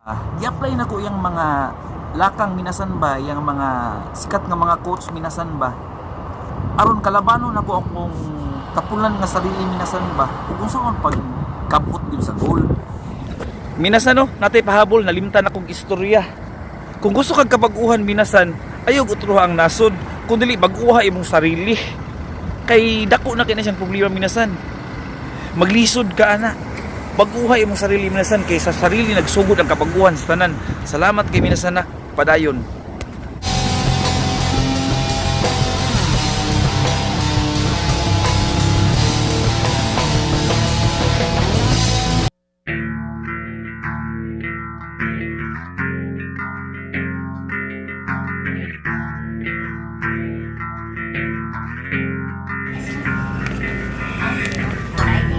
Gi-apply na ko yung mga lakang, minasan ba, yung mga sikat nga mga quotes, minasan ba, aron kalabano nako akong tapulan nga sarili, minasan ba, ug unsaon pag kabot gyud sa goal. Minasan, no, natay pahabol, nalimtan akong istorya. Kung gusto kag kabag-uhan, minasan, ayaw utroha ang nasod, kun dili bag-uha imong sarili. Kay dako na kay na siyang problema, minasan. Maglisod ka ana. Bag-uha imong sarili, minasan, kay sa sarili nagsugod ang kabaguhan sa tanan. Salamat kay, minasan, na padayon.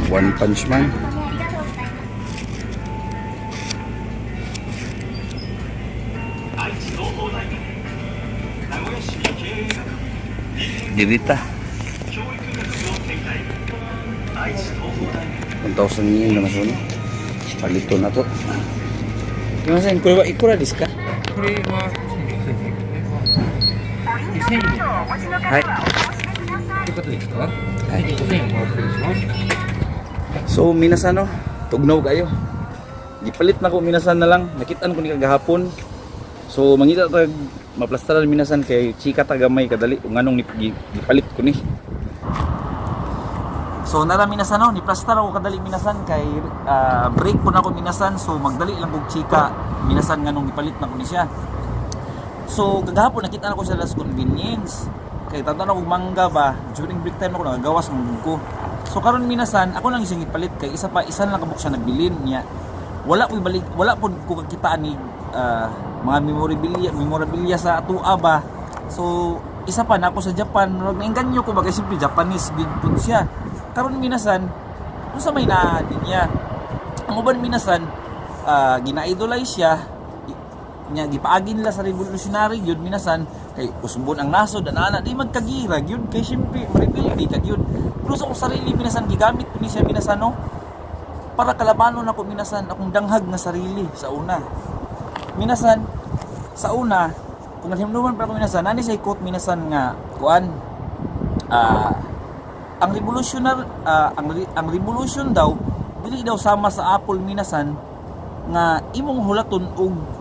One Punch Man. Dirita. 1,000 yen na masun. Palito na to. Minasan, これはいくらですか？これは2000円はい。ということですか？はい。 5000円お送りします。 So minasan, no, tugnaw kayo. Gipalit na ko, minasan, na lang. Nakitaan ko ni kagahapon. So mangita tag maplastaran, minasan, kay chika ta gamay kadali ug nganong gipalit ko ni. So nara, minasan, no, ni plastar ako kadali, minasan, kay break po na ako, minasan, so magdali lang kog chika, minasan, nganong gipalit na ko ni siya. So kagahapon nakita na ko sa last convenience. Kay tatan ako mangga ba during break time ako nagagawas ng ko. So karon, minasan, ako lang isang ipalit kay isa pa isa lang kabuk siya nagbilin niya. Wala ko ibalik, wala pud ko kakitaan ni mga memorabilia memorabilia sa atua ba. So isa pa na ako sa Japan, murag nainganyo ko ba kay simple Japanese gid pud siya. Karon, minasan, unsa may naa niya? Ang uban, minasan, gina-idolize siya nya gipaagi nila sa revolutionary gyud, minasan, kay usbon ang nasod ana di magkagira gyud kay syempre marebelde ka gyud. Pero sa akong sarili, minasan, gigamit ko ni siya, minasan, no, para kalabanon ako, minasan, akong danghag nga sarili sa una, minasan. Sa una kung naghimluman pa ako, minasan, nani siya quote, minasan, nga kuan ang revolutionary ang revolution daw dili daw sama sa apple, minasan, nga imong hulaton og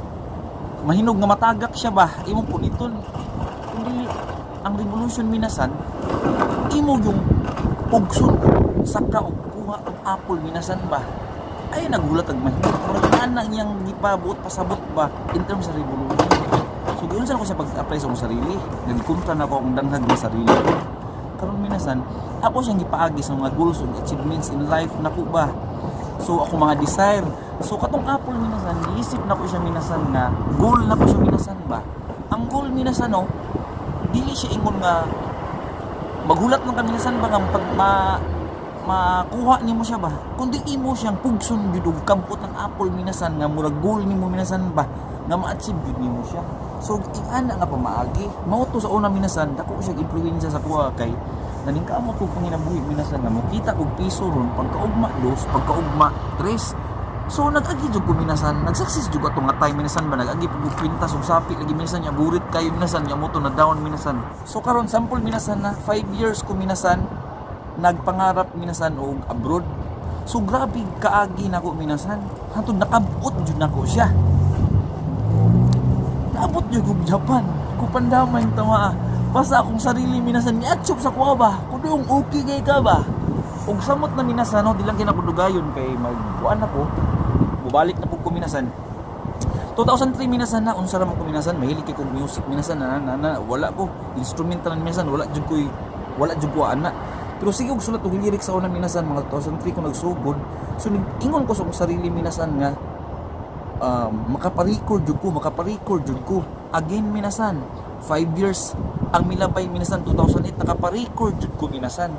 mahinog nga matagak siya ba, imong puniton, kundi ang revolution, minasan, imo yung pugson saka og kuha ang apple, minasan ba, ay naghulat og mahinog. Murag ana niyang gipabuot pasabot ba in terms sa revolution. So giunsa ko sa pag-apply sa akong sarili, nagkontra na ako akong danghag nga sarili ko karon, minasan. Ako siyang gipaagi sa mga goals ug achievements in life nako ba. So ako mga desire. So katong apple, minasan, giisip na ko siya, minasan, nga goal na ko siya, minasan ba. Ang goal, minasan, no, dili siya ingon nga maghulat lang ka, minasan ba, nga pag makuha nimo siya ba, kundi imo siyang pugson gyud og kampot ng apple, minasan, nga murag goal nimo, minasan ba, nga ma-achieve gyud nimo siya. So ingana nga pamaagi mao to sa una, minasan. Dako siya impluwensya sa kuha kay naningkamot kog panginabuhi, minasan, nga mokita og piso ron pagkaugma dos, pagkaugma tres. So nag-agi jud ko, minasan, nag-success jud ato nga time, minasan ba, nag-agi pug kwintas ug sapi lagi, minasan, nya burit kayo, minasan, nya moto na down, minasan. So karon sample, minasan, na 5 years ko, minasan, nagpangarap, minasan, og abroad. So grabe kaagi nako, minasan, hantod nakabot jud nako siya. Naabot jud kog Japan. Kupandamay tama. Basta akong sarili, minasan, niatsup sa kuha ba. Kudong okay kay ka ba. Ug samot na, minasan, no, di lang kinakudugayon kay magkuan na ko. Bubalik na pud ko, minasan. 2003, minasan, na unsa ra man ko, minasan, mahilig kay kog music, minasan, na wala ko instrumental, minasan, wala jud ko ana. Pero sige og sulat og lyrics sa una, minasan, mga 2003 ko nagsugod. So ingon ko sa akong sarili, minasan, nga makapa-record jud ko, makapa-record jud ko. Again, minasan, 5 years ang milabay, minasan, 2008 nakapa-record jud ko, minasan.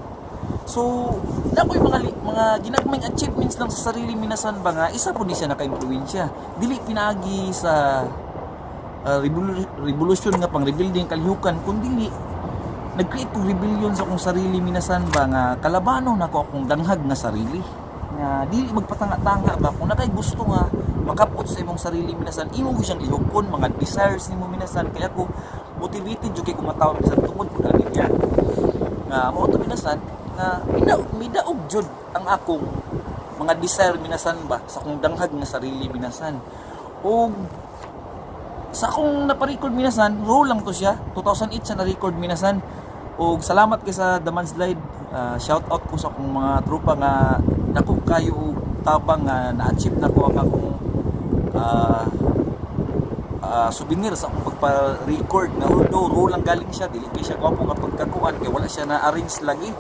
So, na ko'y mga ginagmayng achievements lang sa sarili, minasan ba, nga isa po ni siya naka-impluwensya. Dili pinaagi sa revolution nga pang rebuilding kalihukan, kundi nag-create kog rebellion sa akong sarili, minasan ba, nga kalabano nako akong danghag nga sarili nga dili magpatanga-tanga ba. Kung nakay gusto nga Makapot sa imong sarili, minasan, imo ko siyang lihokon mga desires nimo, minasan. Kaya ako motivated jud kay kumatawa, minasan, tungod pud ani niya nga mao to, minasan, nga midaog jud ang akong mga desire, minasan ba, sa akong danghag nga sarili, minasan. Ug sa akong naparecord, minasan, raw lang to siya. 2008 siya na-record, minasan. Ug salamat kay sa The Manslide. Shout out ko sa akong mga tropa nga dako kayo og tabang nga na-achieve na ko ang akong souvenir sa akong pagpa-record nga although raw lang galing siya, dili kay siya gwapo nga pagkakuan kay wala siya na-arrange lagi,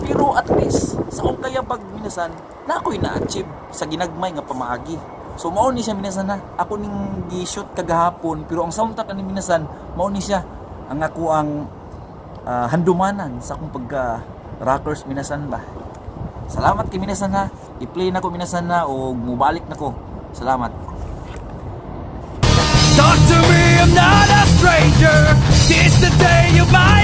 pero at least sa akong kayabag, minasan, na ako'y na-achieve sa ginagmay nga pamaagi. So mao ni siya, minasan na ako ning gi-shoot kagahapon, pero ang soundtrack ani, minasan, mao ni siya ang ako ang handumanan sa akong pagka rockers, minasan ba. Salamat kay minasan ha. I-play na ko, minasan na, o mubalik na ko. Salamat. Talk to me, I'm not a stranger. It's the day of my